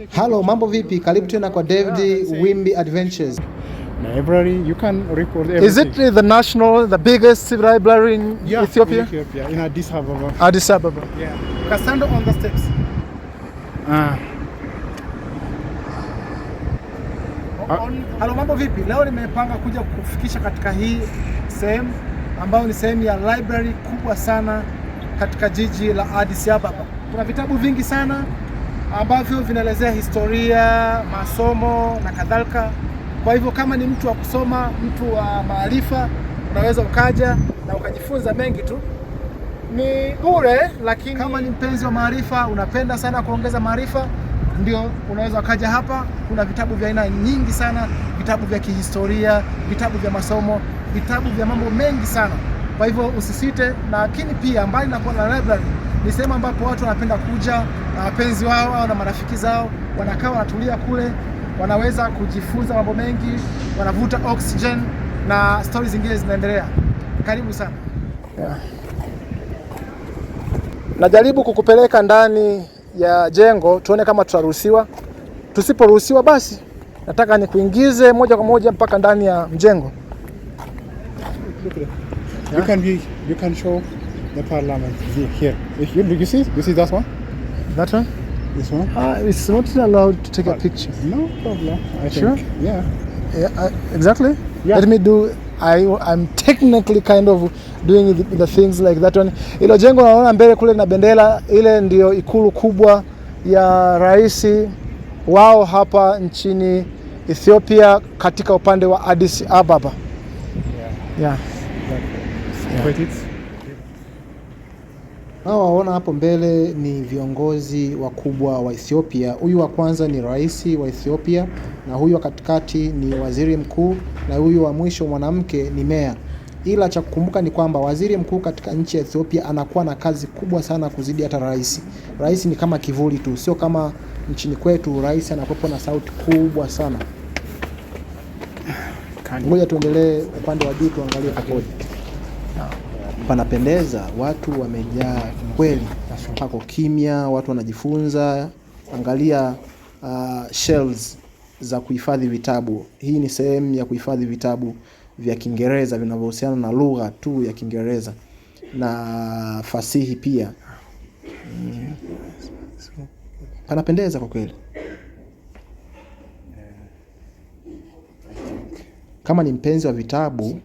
Halo, mambo vipi? Karibu tena kwa David Wimbi Adventures. Library, you can record everything. Is it the national, the biggest library in Yeah, Ethiopia? In Ethiopia, in Addis Ababa. Addis Ababa. Yeah. You can stand on the steps. Ah. Halo, mambo vipi? Leo nimepanga kuja kufikisha katika hii sehemu ambayo ni sehemu ya library kubwa sana katika jiji la Addis Ababa. Kuna vitabu vingi sana ambavyo vinaelezea historia, masomo na kadhalika. Kwa hivyo kama ni mtu wa kusoma, mtu wa maarifa, unaweza ukaja na ukajifunza mengi tu. Ni bure, lakini kama ni mpenzi wa maarifa, unapenda sana kuongeza maarifa, ndio unaweza ukaja hapa. Kuna vitabu vya aina nyingi sana, vitabu vya kihistoria, vitabu vya masomo, vitabu vya mambo mengi sana. Kwa hivyo usisite. Lakini pia mbali na kuwa na library, ni sehemu ambapo watu wanapenda kuja na wapenzi wao au na marafiki zao, wanakaa wanatulia kule, wanaweza kujifunza mambo mengi, wanavuta oxygen na stori zingine zinaendelea. Karibu sana. Najaribu kukupeleka ndani ya jengo tuone kama tutaruhusiwa. Tusiporuhusiwa basi nataka nikuingize moja kwa moja mpaka ndani ya mjengo. Look there. You can be, you can show the parliament here. If you, you see, you see that one? That one? This one? It's not allowed to take a picture. No problem. I think. Sure? Yeah. Yeah, exactly. Yeah. Let me do I'm technically kind of doing the things like that one. Ilo jengo naona mbele kule na bendera ile ndio ikulu kubwa ya rais wao hapa nchini Ethiopia katika upande wa Addis Ababa. Yeah. Yeah. Exactly. Wait, it's Hao waona hapo mbele ni viongozi wakubwa wa Ethiopia. Huyu wa kwanza ni rais wa Ethiopia, na huyu wa katikati ni waziri mkuu, na huyu wa mwisho mwanamke ni meya. Ila cha kukumbuka ni kwamba waziri mkuu katika nchi ya Ethiopia anakuwa na kazi kubwa sana kuzidi hata rais. Rais ni kama kivuli tu, sio kama nchini kwetu rais anakuwepo na sauti kubwa sana. Ngoja tuendelee upande wa juu tuangalie pakoje. Panapendeza, watu wamejaa kweli, pako kimya, watu wanajifunza. Angalia shelves za kuhifadhi vitabu. Hii ni sehemu ya kuhifadhi vitabu vya Kiingereza vinavyohusiana na lugha tu ya Kiingereza na fasihi pia. Panapendeza kwa kweli. Kama ni mpenzi wa vitabu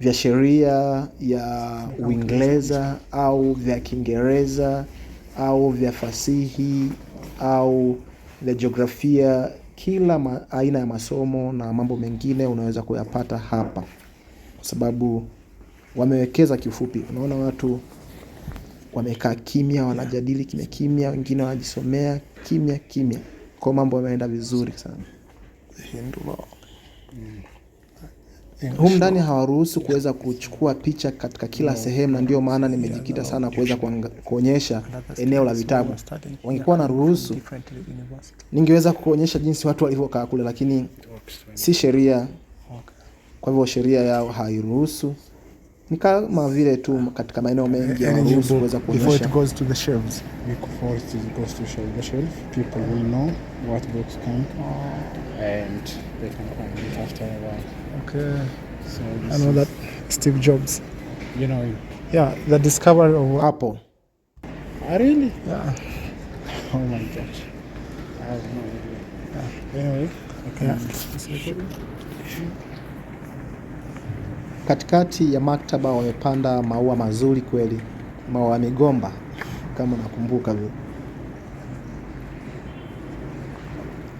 vya sheria ya Uingereza au vya Kiingereza au vya fasihi au vya jiografia, kila aina ya masomo na mambo mengine unaweza kuyapata hapa, kwa sababu wamewekeza kiufupi. Unaona watu wamekaa kimya, wanajadili kimya kimya, wengine wanajisomea kimya kimya, kwa mambo yameenda vizuri sana. Humu ndani hawaruhusu kuweza kuchukua picha katika kila sehemu, na ndio maana nimejikita sana kuweza kuonyesha eneo la vitabu. Wangekuwa na ruhusu, ningeweza kuonyesha jinsi watu walivyokaa kule, lakini si sheria. Kwa hivyo sheria yao hairuhusu. Ni kama vile tu katika maeneo mengi hawaruhusu kuweza Before it kuonyesha. goes to the shelves. Before it goes to shelf, the shelf, people will know what books come, and they can find it after a while. Okay. So I this know is, that Steve Jobs. You know him. Yeah, the discoverer of Apple. Ah, really? Yeah. Oh my gosh. I have no idea. Anyway, I can. Yeah. Katikati ya maktaba wamepanda maua mazuri kweli, maua ya migomba kama nakumbuka vile.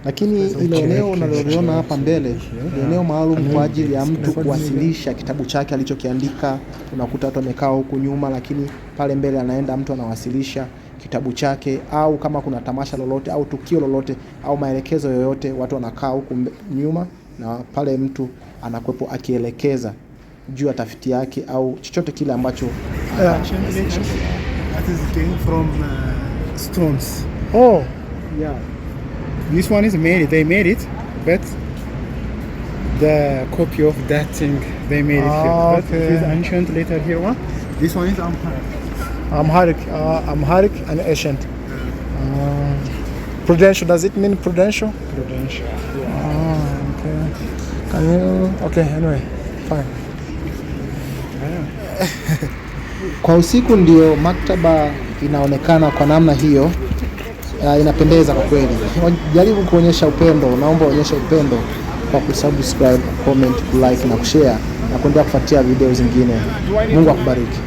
Lakini ile eneo unaloliona hapa mbele ni eneo maalum kwa ajili ya mtu kuwasilisha kitabu chake alichokiandika. Unakuta watu wamekaa huku nyuma, lakini pale mbele anaenda mtu anawasilisha kitabu chake, au kama kuna tamasha lolote au tukio lolote au maelekezo yoyote, watu wanakaa huku nyuma na pale mtu anakuwepo akielekeza juu ya tafiti yake au chochote kile ambacho That is came from stones. Oh, Yeah. This one is made. They made it, but the copy of that thing they made it here. Ah, But it is okay. ancient later here one. This one is Amharic. Amharic, Amharic and ancient. Prudential, does it mean prudential? Prudential. Ah, okay. Can you, okay, anyway, fine. Kwa usiku ndio maktaba inaonekana kwa namna hiyo. Inapendeza kwa kweli. Jaribu kuonyesha upendo, naomba uonyeshe upendo kwa kusubscribe, comment, kulike na kushare na kuendelea kufuatia video zingine. Mungu akubariki.